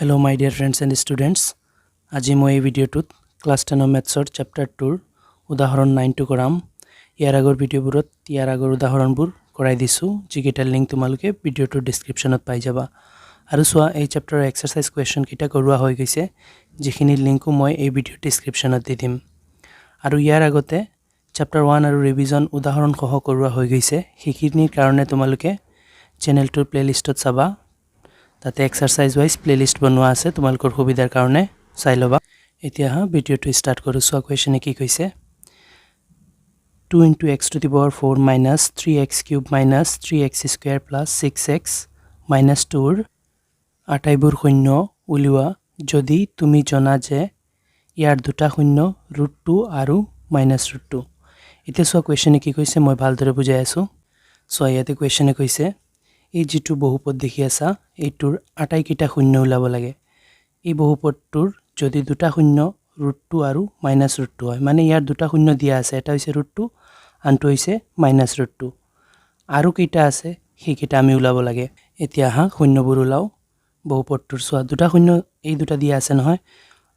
Hello, my dear friends and students. আজি মই এই ভিডিঅ'টোত ক্লাছ 10ৰ মেথছৰ চেপ্টাৰ 2ৰ উদাহৰণ 9টো কৰাম। ইয়াৰ আগৰ ভিডিঅ'বোৰত ইয়াৰ আগৰ উদাহৰণবোৰ কৰাই দিছোঁ, যিকেইটাৰ লিংক তোমালোকে ভিডিঅ'টোৰ ডিছক্ৰিপশ্যনত পাই যাবা। আৰু চোৱা, এই চেপ্টাৰৰ এক্সাৰচাইজ কুৱেশ্যনকেইটা কৰোৱা হৈ গৈছে, যিখিনিৰ লিংকো মই এই ভিডিঅ'ৰ ডিছক্ৰিপশ্যনত দি দিম। আৰু ইয়াৰ আগতে চেপ্টাৰ 1 আৰু ৰিভিজন উদাহৰণসহ কৰোৱা হৈ গৈছে। সেইখিনিৰ কাৰণে তোমালোকে চেনেলটোৰ প্লে'লিষ্টত চাবা। তাতে এক্সাৰচাইজ ৱাইজ প্লে'লিষ্ট বনোৱা আছে, তোমালোকৰ সুবিধাৰ কাৰণে চাই ল'বা। এতিয়া আহা, ভিডিঅ'টো ষ্টাৰ্ট কৰোঁ। চোৱা, কুৱেশ্যনে কি কৈছে? 2 into x to the power 4 minus 3 x cube minus 3 x square plus 6 x minus 2ৰ আটাইবোৰ শূন্য উলিওৱা, যদি তুমি জনা যে ইয়াৰ দুটা শূন্য ৰুট 2 আৰু মাইনাছ ৰুট 2। এতিয়া চোৱা, কুৱেশ্যনে কি কৈছে, মই ভালদৰে বুজাই আছোঁ। চোৱা, ইয়াতে কুৱেশ্যনে কৈছে, এই যিটো বহুপদ দেখি আছা, এইটোৰ আটাইকেইটা শূন্য ওলাব লাগে। এই বহুপদটোৰ যদি দুটা শূন্য ৰুট 2 আৰু মাইনাছ ৰুট 2 হয়, মানে ইয়াৰ দুটা শূন্য দিয়া আছে, এটা হৈছে ৰুট 2, আনটো হৈছে মাইনাছ ৰুট 2। আৰু কেইটা আছে, সেইকেইটা আমি ওলাব লাগে। এতিয়া আহা, শূন্যবোৰ ওলাওঁ বহুপদটোৰ। চোৱা, দুটা শূন্য এই দুটা দিয়া আছে নহয়,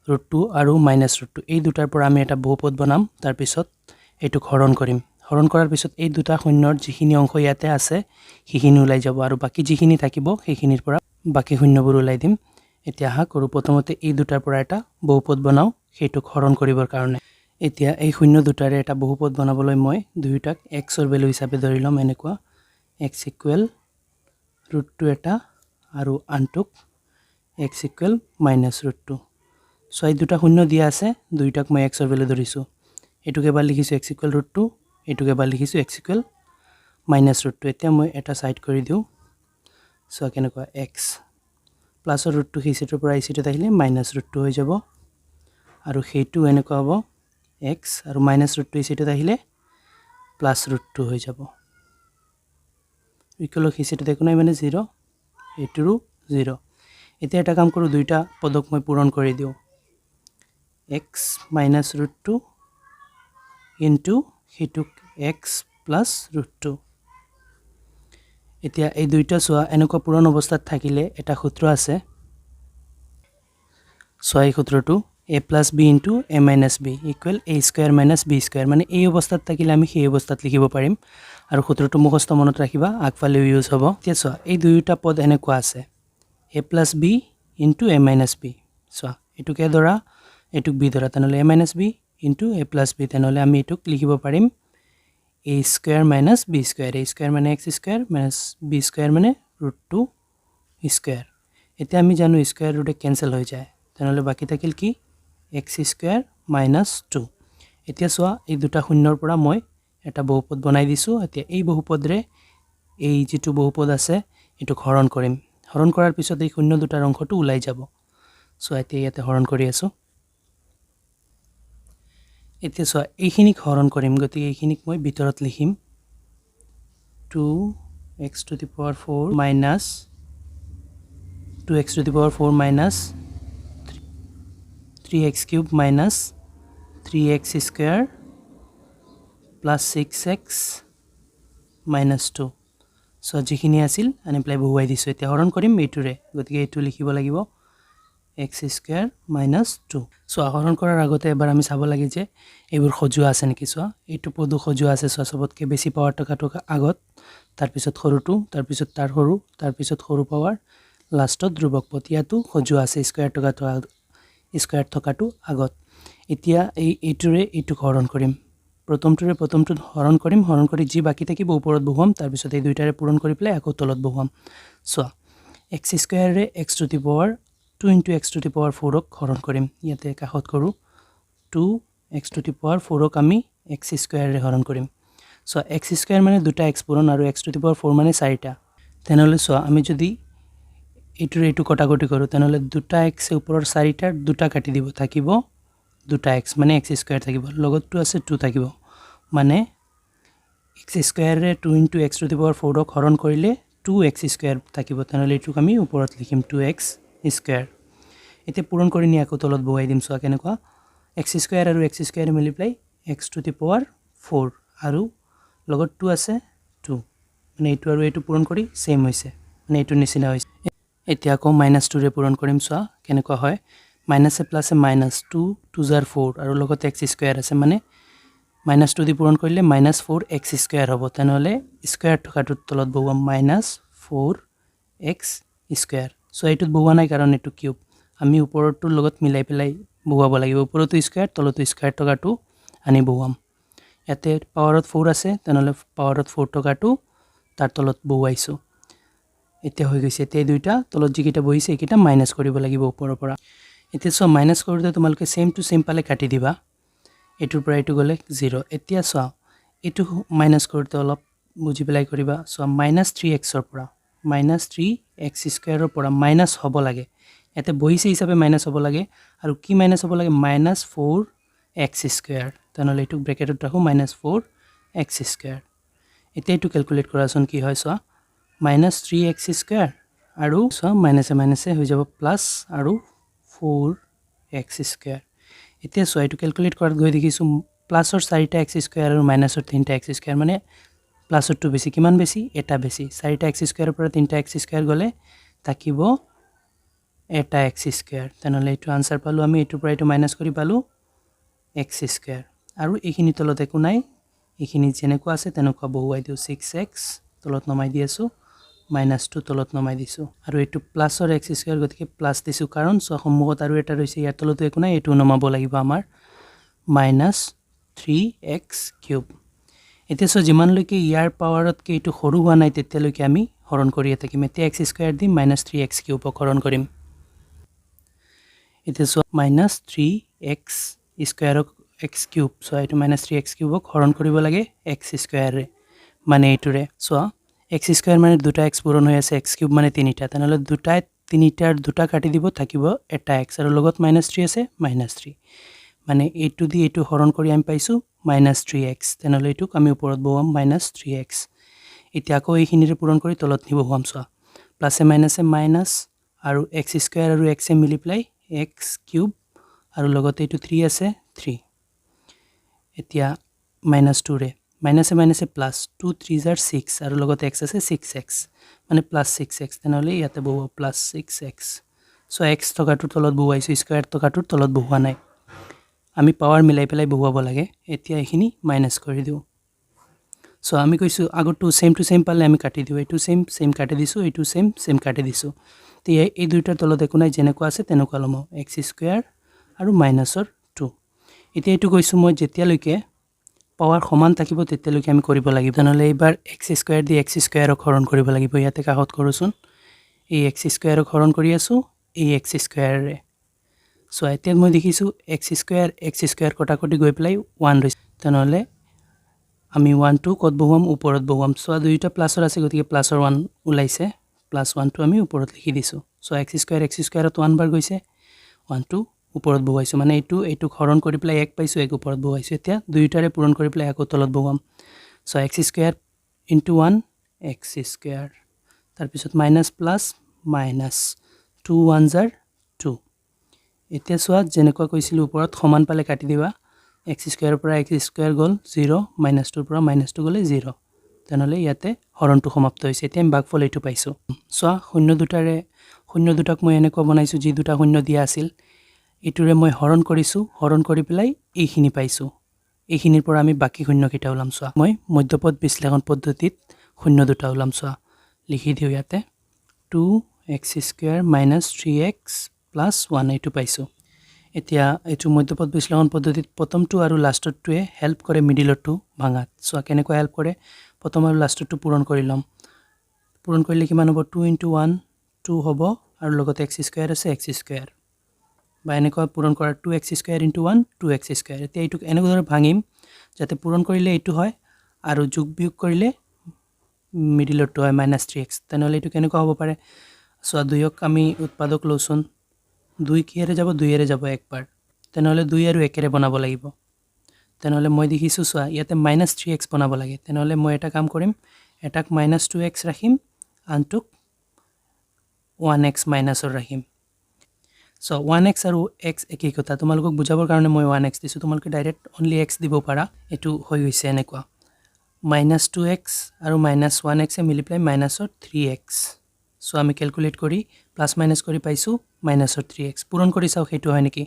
ৰুট 2 আৰু মাইনাছ ৰুট 2। এই দুটাৰ পৰা আমি এটা বহুপদ বনাম। তাৰপিছত এইটোক হৰণ কৰিম। হৰণ কৰাৰ পিছত এই দুটা শূন্যৰ যিখিনি অংশ ইয়াতে আছে, সেইখিনি ওলাই যাব আৰু বাকী যিখিনি থাকিব, সেইখিনিৰ পৰা বাকী শূন্যবোৰ ওলাই দিম। এতিয়া আহা, কৰোঁ। প্ৰথমতে এই দুটাৰ পৰা এটা বহুপদ বনাওঁ, সেইটোক হৰণ কৰিবৰ কাৰণে। এতিয়া এই শূন্য দুটাৰে এটা বহুপদ বনাবলৈ মই দুয়োটাক এক্সৰ ভেলু হিচাপে ধৰি ল'ম। এনেকুৱা এক্স ইকুৱেল ৰুট 2 এটা আৰু আনটোক x equal minus root 2। So এই দুটা শূন্য দিয়া আছে, দুয়োটাক মই এক্সৰ ভেলু ধৰিছোঁ। এইটোক এবাৰ লিখিছোঁ এক্স ইকুৱেল ৰুট 2, এইটোক এবাৰ লিখিছোঁ x equal minus root 2। এতিয়া মই এটা ছাইড কৰি দিওঁ। চোৱা কেনেকুৱা, এক্স প্লাছৰ ৰুটটো সেই চাইডৰ পৰা এই চাইডত আহিলে মাইনাছ ৰুটটো হৈ যাব। আৰু সেইটো এনেকুৱা হ'ব, এক্স আৰু মাইনাছ ৰুটটো এই চাইডত আহিলে প্লাছ ৰুটটো হৈ যাব। ইকুৱেলৰ সেই চাইডত একো নাই, মানে জিৰ', এইটোৰো জিৰ'। এতিয়া এটা কাম কৰোঁ, দুইটা পদক মই পূৰণ কৰি দিওঁ। X minus root 2 into সেইটোক এক্স প্লাছ ৰুট 2। এতিয়া এই দুইটা চোৱা, এনেকুৱা পূৰণ অৱস্থাত থাকিলে এটা সূত্ৰ আছে। চোৱা, এই সূত্ৰটো a plus b into a minus b equal a square minus b square। মানে এই অৱস্থাত থাকিলে আমি সেই অৱস্থাত লিখিব পাৰিম। আৰু সূত্ৰটো মুখস্থ মনত ৰাখিবা, আগফালেও ইউজ হ'ব। এতিয়া চোৱা, এই দুয়োটা পদ এনেকুৱা আছে, a plus b into a minus b। চোৱা, এইটোক এ ধৰা, এইটোক বি ধৰা, তেনেহ'লে a minus b into a plus b। তেনেহ'লে আমি এইটোক লিখিব পাৰিম a square minus b square। A square মানে x square, minus b square মানে ৰুট 2 স্কুৱেৰ। এতিয়া আমি জানো, স্কুৱেৰ ৰুটে কেঞ্চেল হৈ যায়। তেনেহ'লে বাকী থাকিল কি? X square minus 2। এতিয়া চোৱা, এই দুটা শূন্যৰ পৰা মই এটা বহুপদ বনাই দিছোঁ। এতিয়া এই বহুপদৰে এই যিটো বহুপদ আছে, এইটোক হৰণ কৰিম। হৰণ কৰাৰ পিছত এই শূন্য দুটাৰ অংশটো ওলাই যাব। চোৱা, এতিয়া ইয়াতে হৰণ কৰি আছোঁ। এতিয়া চোৱা, এইখিনিক হৰণ কৰিম, গতিকে এইখিনিক মই ভিতৰত লিখিম। 2 x to the power 4 minus 2 x to the power 4 minus 3 x cube minus 3 x square plus 6 x minus 2। So যিখিনি আছিল আনি পেলাই বহুৱাই দিছোঁ। এতিয়া হৰণ কৰিম এইটোৰে, গতিকে এইটো লিখিব লাগিব এক্স স্কুৱেৰ মাইনাছ 2। চোৱা, হৰণ কৰাৰ আগতে এবাৰ আমি চাব লাগে যে এইবোৰ সজোৱা আছে নেকি। চোৱা, এইটো পদো সজোৱা আছে। চোৱা, চবতকৈ বেছি পাৱাৰ থকাটো আগত, তাৰপিছত সৰুটো, তাৰপিছত তাৰ সৰু, তাৰপিছত সৰু পাৱাৰ, লাষ্টত ধ্ৰুৱক পদ। ইয়াতো সজোৱা আছে, স্কুৱেৰ থকাটো আগত। এতিয়া এইটোৰে এইটোক হৰণ কৰিম। প্ৰথমটোৰে প্ৰথমটোত হৰণ কৰিম। হৰণ কৰি যি বাকী থাকিব, ওপৰত বহুৱাম। তাৰপিছত এই দুইটাৰে পূৰণ কৰি পেলাই আকৌ তলত বহুৱাম। চোৱা, x স্কুৱেৰে x to the power 2 into x to the power 4ক হৰণ কৰিম। ইয়াতে কাষত কৰোঁ। 2 x to the power 4ক আমি এক্স স্কুৱেৰেৰে হৰণ কৰিম। চোৱা, এক্স স্কুৱেৰ মানে দুটা এক্স পূৰণ আৰু x to the power 4 মানে চাৰিটা। তেনেহ'লে চোৱা, আমি যদি এইটোৰে এইটো কটাকটি কৰোঁ, তেনেহ'লে দুটা এক্সে ওপৰৰ চাৰিটাৰ দুটা কাটি দিব, থাকিব দুটা এক্স, মানে এক্স স্কুৱেৰ থাকিব, লগতটো আছে 2 থাকিব। মানে এক্স স্কুৱেৰে 2 into x to the power 4ক হৰণ কৰিলে 2 এক্স স্কুৱেৰ থাকিব। তেনেহ'লে এইটোক আমি ওপৰত লিখিম 2 এক্স স্কুৱেৰ। এতিয়া পূৰণ কৰি নি আকৌ তলত বহুৱাই দিম। চোৱা কেনেকুৱা, এক্স স্কুৱেৰ আৰু এক্স স্কুৱেৰ মিলি পেলাই x to the power 4 আৰু লগত 2 আছে, 2। মানে এইটো আৰু এইটো পূৰণ কৰি ছেইম হৈছে, মানে এইটোৰ নিচিনা হৈছে। এতিয়া আকৌ মাইনাছ টুৰে পূৰণ কৰিম। চোৱা কেনেকুৱা হয়। মাইনাছে প্লাছে মাইনাছ, টু টু জাৰ ফ'ৰ আৰু লগতে এক্স স্কুৱেৰ আছে, মানে মাইনাছ টু দি পূৰণ কৰিলে মাইনাছ ফ'ৰ এক্স স্কুৱেৰ হ'ব। তেনেহ'লে স্কুৱেৰ থকাটোৰ তলত বহুৱাম মাইনাছ ফ'ৰ এক্স স্কুৱেৰ। চ' এইটোত বহুৱা নাই, কাৰণ এইটো কিউব। আমি ওপৰটোৰ লগত মিলাই পেলাই বহুৱাব লাগিব। ওপৰতো স্কুৱেৰ, তলতো স্কুৱেৰ থকাটো আনি বহুৱাম। ইয়াতে পাৱাৰত ফ'ৰ আছে, তেনেহ'লে পাৱাৰত ফ'ৰ থকাটো তাৰ তলত বহুৱাইছোঁ। এতিয়া হৈ গৈছে। এতিয়া এই দুইটা তলত যিকেইটা বহিছে, এইকেইটা মাইনাছ কৰিব লাগিব ওপৰৰ পৰা। এতিয়া চোৱা, মাইনাছ কৰোঁতে তোমালোকে ছেইম টু ছেইম পালে কাটি দিবা। এইটোৰ পৰা এইটো গ'লে জিৰ'। এতিয়া চোৱা, এইটো মাইনাছ কৰোঁতে অলপ বুজি পেলাই কৰিবা। চোৱা, মাইনাছ থ্ৰী এক্সৰ পৰা, মাইনাছ থ্ৰী এক্স স্কুৱেৰৰ পৰা মাইনাছ হ'ব লাগে। ইয়াতে বহিছে হিচাপে মাইনাছ হ'ব লাগে। আৰু কি মাইনাছ হ'ব লাগে? Minus four x square. তেনেহ'লে এইটোক ব্ৰেকেটত ৰাখোঁ, মাইনাছ ফ'ৰ এক্স স্কুৱেৰ। এতিয়া এইটো কেলকুলেট কৰাচোন কি হয়। চোৱা, মাইনাছ থ্ৰী এক্স স্কুৱেৰ আৰু চোৱা, মাইনাছে মাইনাছে হৈ যাব প্লাছ আৰু ফ'ৰ এক্স স্কুৱেৰ। এতিয়া চোৱা, এইটো কেলকুলেট কৰাত গৈ দেখিছোঁ প্লাছৰ চাৰিটা এক্স স্কুৱেৰ আৰু মাইনাছৰ তিনিটা এক্স স্কুৱেৰ, মানে প্লাছৰটো বেছি। কিমান বেছি? এটা বেছি। চাৰিটা এক্স স্কুৱেৰৰ পৰা তিনিটা এক্স স্কুৱেৰ গ'লে থাকিব এটা এক্স স্কুৱেৰ। তেনেহ'লে এইটো আনচাৰ পালোঁ আমি। এইটোৰ পৰা এইটো মাইনাছ কৰি পালোঁ এক্স স্কুৱেৰ। আৰু এইখিনি তলত একো নাই, এইখিনি যেনেকুৱা আছে তেনেকুৱা বহুৱাই দিওঁ। ছিক্স এক্স তলত নমাই দি আছোঁ, মাইনাছ টু তলত নমাই দিছোঁ আৰু এইটো প্লাছৰ এক্স স্কুৱেৰ, গতিকে প্লাছ দিছোঁ। কাৰণ চোৱা, সন্মুখত আৰু এটা ৰৈছে, ইয়াৰ তলতো একো নাই, এইটোও নমাব লাগিব আমাৰ, মাইনাছ থ্ৰী এক্স কিউব। এতিয়া চোৱা, যিমানলৈকে ইয়াৰ পাৱাৰতকৈ এইটো সৰু হোৱা নাই, তেতিয়ালৈকে আমি হৰণ কৰিয়ে থাকিম। এতিয়া এক্স স্কুৱেৰ দি মাইনাছ থ্ৰী এক্স কিউবক হৰণ কৰিম। এতিয়া চোৱা, মাইনাছ থ্ৰী এক্স স্কুৱেৰক এক্স কিউব, চোৱা, এইটো মাইনাছ থ্ৰী এক্স কিউবক হৰণ কৰিব লাগে এক্স স্কুৱেৰে, মানে এইটোৰে। চোৱা, এক্স স্কুৱেৰ মানে দুটা এক্স পূৰণ হৈ আছে, এক্স কিউব মানে তিনিটা। তেনেহ'লে দুটাই তিনিটাৰ দুটা কাটি দিব, থাকিব এটা এক্স আৰু লগত মাইনাছ থ্ৰী আছে, মাইনাছ থ্ৰী। মানে এইটো দি এইটো হৰণ কৰি আমি পাইছোঁ মাইনাছ থ্ৰী এক্স। তেনেহ'লে এইটোক আমি ওপৰত বহুৱাম মাইনাছ থ্ৰী এক্স। এতিয়া আকৌ এইখিনিৰে পূৰণ কৰি তলত নি বহুৱাম। চোৱা, প্লাছে মাইনাছে মাইনাছ আৰু এক্স স্কুৱেৰ আৰু এক্সে মিলি পেলাই এক্স কিউব আৰু লগতে এইটো থ্ৰী আছে, থ্ৰী। এতিয়া মাইনাছ টুৰে, মাইনাছে মাইনাছে প্লাছ, টু থ্ৰী জাৰ ছিক্স আৰু লগতে এক্স আছে, ছিক্স এক্স, মানে প্লাছ ছিক্স এক্স। তেনেহ'লে ইয়াতে বহুৱাব প্লাছ ছিক্স এক্স। চ' এক্স থকাটোৰ তলত বহুৱাইছোঁ, স্কুৱেৰ থকাটোৰ তলত বহুওৱা নাই। আমি পাৱাৰ মিলাই পেলাই বহুৱাব লাগে। এতিয়া এইখিনি মাইনাছ কৰি দিওঁ। চ' আমি কৈছোঁ, আগৰটো ছেইম টু ছেইম পালে আমি কাটি দিওঁ। এইটো ছেইম ছেইম কাটি দিছোঁ, এইটো ছেইম ছেইম কাটি দিছোঁ। তেতিয়া এই দুইটাৰ তলত একো নাই, যেনেকুৱা আছে তেনেকুৱা ল'ম, এক্স স্কুৱেৰ আৰু মাইনাছৰ টু। এতিয়া এইটো কৈছোঁ মই, যেতিয়ালৈকে পাৱাৰ সমান থাকিব তেতিয়ালৈকে আমি কৰিব লাগিব। তেনেহ'লে এইবাৰ এক্স স্কুৱেৰ দি এক্স স্কুৱেৰক হৰণ কৰিব লাগিব। ইয়াতে কাষত কৰোঁচোন। এই এক্স স্কুৱেৰক হৰণ কৰি আছোঁ এই এক্স স্কুৱেৰেৰে। চ' এতিয়া মই দেখিছোঁ এক্স স্কুৱেৰ এক্স স্কুৱেৰ কটাকটি গৈ পেলাই ওৱান ৰৈছে। তেনেহ'লে আমি ওৱানটো ক'ত বহুৱাম? ওপৰত বহুৱাম। চোৱা, দুয়োটা প্লাছৰ আছে, গতিকে প্লাছৰ ওৱান ওলাইছে। প্লাছ ওৱানটো আমি ওপৰত লিখি দিছোঁ। চ' এক্স স্কুৱেৰ এক্স স্কুৱেৰত ওৱান বাৰ গৈছে, ওৱানটো ওপৰত বহুৱাইছোঁ। মানে এইটো এইটোক হৰণ কৰি পেলাই এক পাইছোঁ, এক ওপৰত বহুৱাইছোঁ। এতিয়া দুয়োটাৰে পূৰণ কৰি পেলাই আকৌ তলত বহুৱাম। চ' x square into one x square, তাৰপিছত minus plus minus, two one জাৰ টু। এতিয়া চোৱা, যেনেকুৱা কৈছিলোঁ, ওপৰত সমান পালে কাটি দিবা। এক্স স্কুৱেৰৰ পৰা এক্স স্কুৱেৰ গ'ল জিৰ', মাইনাছ টুৰ পৰা মাইনাছ টু গ'লে জিৰ'। তেনেহ'লে ইয়াতে হৰণটো সমাপ্ত হৈছে। এতিয়া আমি ভাগফল এইটো পাইছোঁ। চোৱা, শূন্য দুটাৰে, শূন্য দুটাক মই এনেকুৱা বনাইছোঁ, যি দুটা শূন্য দিয়া আছিল এইটোৰে মই হৰণ কৰিছোঁ। হৰণ কৰি পেলাই এইখিনি পাইছোঁ। এইখিনিৰ পৰা আমি বাকী শূন্যকেইটা ওলাম। চোৱা, মই মধ্যপদ বিশ্লেষণ পদ্ধতিত শূন্য দুটা ওলাম। চোৱা, লিখি দিওঁ ইয়াতে, two x square minus three x plus one, এইটো পাইছোঁ। এতিয়া এইটো মধ্যপদ বিশ্লেষণ পদ্ধতিত প্ৰথমটো আৰু লাষ্টৰটোৱে হেল্প কৰে মিডিলৰটো ভাঙাত। চোৱা, কেনেকুৱা হেল্প কৰে। প্ৰথম আৰু লাষ্টৰটো পূৰণ কৰি ল'ম। পূৰণ কৰিলে কিমান হ'ব? টু ইণ্টু ওৱান টু হ'ব আৰু লগতে এক্স স্কুৱেৰ আছে, এক্স স্কুৱেৰ। বা এনেকুৱা পূৰণ কৰা, two x square into one two x square. এতিয়া এইটোক এনেদৰে ভাঙিম যাতে পূৰণ কৰিলে এইটো হয় আৰু যোগ বিয়োগ কৰিলে মিডিলৰটো হয়, মাইনাছ থ্ৰী এক্স। তেনেহ'লে এইটো কেনেকুৱা হ'ব পাৰে? চোৱা, দুইক আমি উৎপাদক লওঁচোন। দুই কিহেৰে যাব? দুইয়েৰে যাব একবাৰ। তেনেহ'লে দুই আৰু একেৰে বনাব লাগিব। তেনেহ'লে মই দেখিছোঁ, চোৱা, ইয়াতে মাইনাছ থ্ৰী এক্স বনাব লাগে। তেনেহ'লে মই এটা কাম কৰিম, এটাক মাইনাছ টু এক্স ৰাখিম, আনটোক ওৱান এক্স মাইনাছৰ ৰাখিম। চ' ওৱান এক্স আৰু এক্স একেই কথা। তোমালোকক বুজাবৰ কাৰণে মই ওৱান এক্স দিছোঁ, তোমালোকে ডাইৰেক্ট অনলি এক্স দিব পাৰা। এইটো হৈ গৈছে এনেকুৱা, মাইনাছ টু এক্স আৰু মাইনাছ ওৱান এক্সে মিলি পেলাই মাইনাছৰ থ্ৰী এক্স। চ' আমি কেলকুলেট কৰি প্লাছ প্লাছ মাইনাছ কৰি পাইছোঁ মাইনাছৰ থ্ৰী এক্স। পূৰণ কৰি চাওঁ সেইটো হয় নেকি।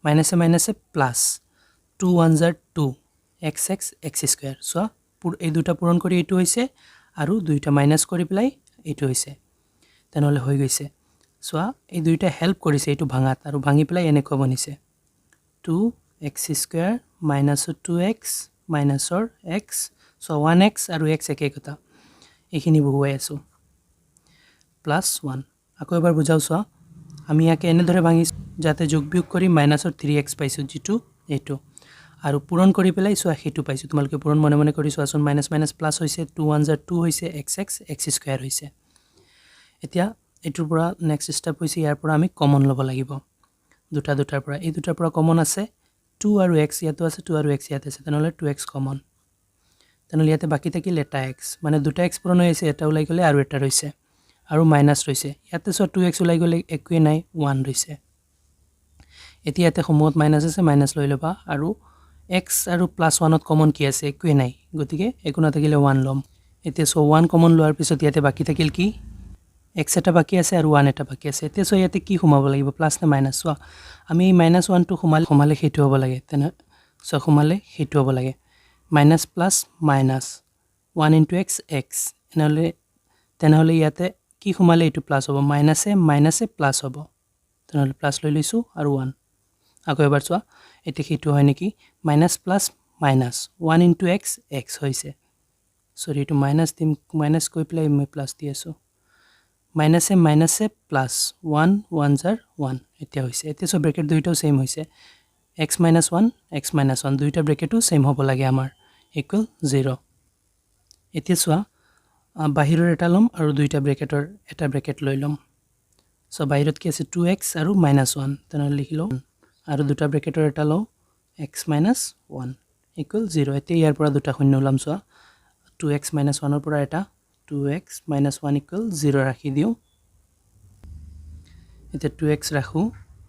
মাইনাছে মাইনাছে plus, two ones are two, x x x square। চোৱা, এই দুটা পূৰণ কৰি এইটো হৈছে আৰু দুইটা মাইনাছ কৰি পেলাই এইটো হৈছে। তেনেহ'লে হৈ গৈছে। চোৱা, এই দুইটা হেল্প কৰিছে এইটো ভাঙাত আৰু ভাঙি পেলাই এনেকুৱা বনিছে, টু এক্স স্কুৱেৰ মাইনাছৰ টু এক্স মাইনাছৰ এক্স। চ' ওৱান এক্স আৰু এক্স একে কথা, এইখিনি বহুৱাই আছোঁ, প্লাছ ওৱান। আকৌ এবাৰ বুজাওঁ চোৱা। আমি ইয়াকে এনেদৰে ভাঙিছোঁ যাতে যোগ বিয়োগ কৰি মাইনাছৰ থ্ৰী এক্স পাইছোঁ, যিটো এইটো, আৰু পূৰণ কৰি পেলাই চোৱা সেইটো পাইছোঁ। তোমালোকে পূৰণ মনে মনে কৰি চোৱাচোন। মাইনাছ মাইনাছ প্লাছ হৈছে, টু ওৱান জাৰ টু হৈছে, এক্স এক্স এক্স স্কুৱেৰ হৈছে। এতিয়া এইটোৰ পৰা নেক্সট ষ্টেপ হৈছে, ইয়াৰ পৰা আমি কমন ল'ব লাগিব দুটা দুটাৰ পৰা। এই দুটাৰ পৰা কমন আছে টু আৰু এক্স ইয়াতো আছে, টু আৰু এক্স ইয়াত আছে। তেনেহ'লে টু এক্স কমন। তেনেহ'লে ইয়াতে বাকী থাকিল এটা এক্স, মানে দুটা এক্স পূৰণ হৈ আছে, এটা ওলাই গ'লে আৰু এটা ৰৈছে আৰু মাইনাছ ৰৈছে। ইয়াতে চোৱা, টু এক্স ওলাই গ'লে একোৱে নাই, ওৱান ৰৈছে। এতিয়া ইয়াতে সমূহত মাইনাছ আছে, মাইনাছ লৈ ল'বা। আৰু এক্স আৰু প্লাছ ওৱানত কমন কি আছে? একোৱে নাই। গতিকে একো নাথাকিলে ওৱান ল'ম। এতিয়া চ' ওৱান কমন লোৱাৰ পিছত ইয়াতে বাকী থাকিল কি? এক্স এটা বাকী আছে আৰু ওৱান এটা বাকী আছে। এতিয়া চোৱা, ইয়াতে কি সোমাব লাগিব, প্লাছ নে মাইনাছ? চোৱা, আমি এই মাইনাছ ওৱানটো সোমালে সেইটো হ'ব লাগে। তেনে চোৱা, সোমালে সেইটো হ'ব লাগে minus plus minus, one into x x। তেনেহ'লে ইয়াতে কি সোমালে এইটো প্লাছ হ'ব? মাইনাছে মাইনাছে প্লাছ হ'ব। তেনেহ'লে প্লাছ লৈ লৈছোঁ আৰু ওৱান। আকৌ এবাৰ চোৱা এতিয়া সেইটো হয় নেকি। Minus plus minus, one into x x হৈছে। চৰি, এইটো মাইনাছ দিম, মাইনাছ কৰি পেলাই মই প্লাছ দি আছোঁ। মাইনাছে মাইনাছে plus, one ones are one। এতিয়া হৈছে। এতিয়া চব ব্ৰেকেট দুয়োটাও ছেইম হৈছে, x minus one, x minus one, দুয়োটা ব্ৰেকেটো ছেইম হ'ব লাগে আমাৰ, ইকুৱেল জিৰ'। এতিয়া চোৱা, বাহিৰৰ এটা ল'ম আৰু দুইটা ব্ৰেকেটৰ এটা ব্ৰেকেট লৈ ল'ম। চ' বাহিৰত কি আছে? টু এক্স আৰু মাইনাছ ওৱান। তেনেহ'লে লিখি লওঁ আৰু দুটা ব্ৰেকেটৰ এটা লওঁ, x minus one equal zero। এতিয়া ইয়াৰ পৰা দুটা শূন্য ওলাম। চোৱা, টু এক্স মাইনাছ ওৱানৰ পৰা এটা, two x minus one equal zero ৰাখি দিওঁ। এতিয়া টু এক্স ৰাখোঁ,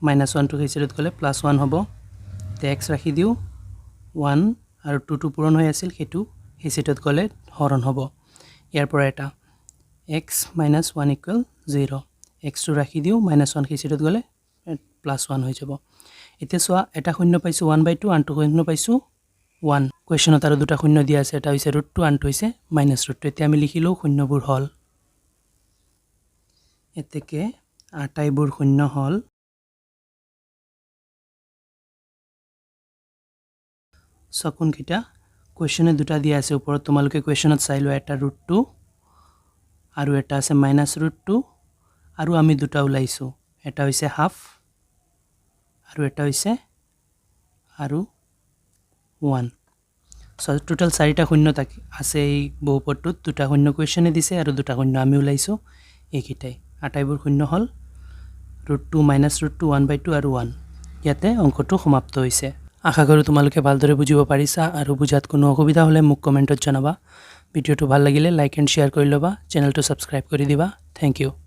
মাইনাছ ওৱানটো সেই চাইডত গ'লে প্লাছ ওৱান হ'ব। এতিয়া এক্স ৰাখি দিওঁ, ওৱান আৰু টুটো পূৰণ হৈ আছিল, সেইটো সেই চাইডত গ'লে হৰণ হ'ব। ইয়াৰ পৰা এটা x minus one equal zero, এক্সটো ৰাখি দিওঁ, মাইনাছ ওৱান সেই চাইডত গ'লে প্লাছ ওৱান হৈ যাব। এতিয়া চোৱা, এটা শূন্য পাইছোঁ ওৱান বাই টু, আনটো শূন্য পাইছোঁ ওৱান। কুৱেশ্যনত আৰু দুটা শূন্য দিয়া আছে, এটা হৈছে ৰুট টু, আনটো হৈছে মাইনাছ ৰুট টু। এতিয়া আমি লিখিলোঁ শূন্যবোৰ হ'ল, এতেকে আটাইবোৰ শূন্য হ'ল। চোৱা কোনকেইটা, কুৱেশ্যনে দুটা দিয়া আছে ওপৰত, তোমালোকে কুৱেশ্যনত চাই লোৱা। এটা ৰুট টু আৰু এটা আছে মাইনাছ ৰুট টু। আৰু আমি দুটা ওলাইছোঁ, এটা হৈছে হাফ আৰু এটা হৈছে আৰু ওৱান। চ' টোটেল চাৰিটা শূন্য তাক আছে এই বহুপদটোত। দুটা শূন্য কুৱেশ্যনে দিছে আৰু দুটা শূন্য আমি ওলাইছোঁ। এইকেইটাই আটাইবোৰ শূন্য হ'ল, root two, minus root two, one by two আৰু ওৱান। ইয়াতে অংকটো সমাপ্ত হৈছে। আশা কৰোঁ তোমালোকে ভালদৰে বুজিব পাৰিছা আৰু বুজাত কোনো অসুবিধা হ'লে মোক কমেণ্টত জনাবা। ভিডিঅ'টো ভাল লাগিলে লাইক এণ্ড শ্বেয়াৰ কৰি ল'বা, চেনেলটো ছাবস্ক্ৰাইব কৰি দিবা। Thank you.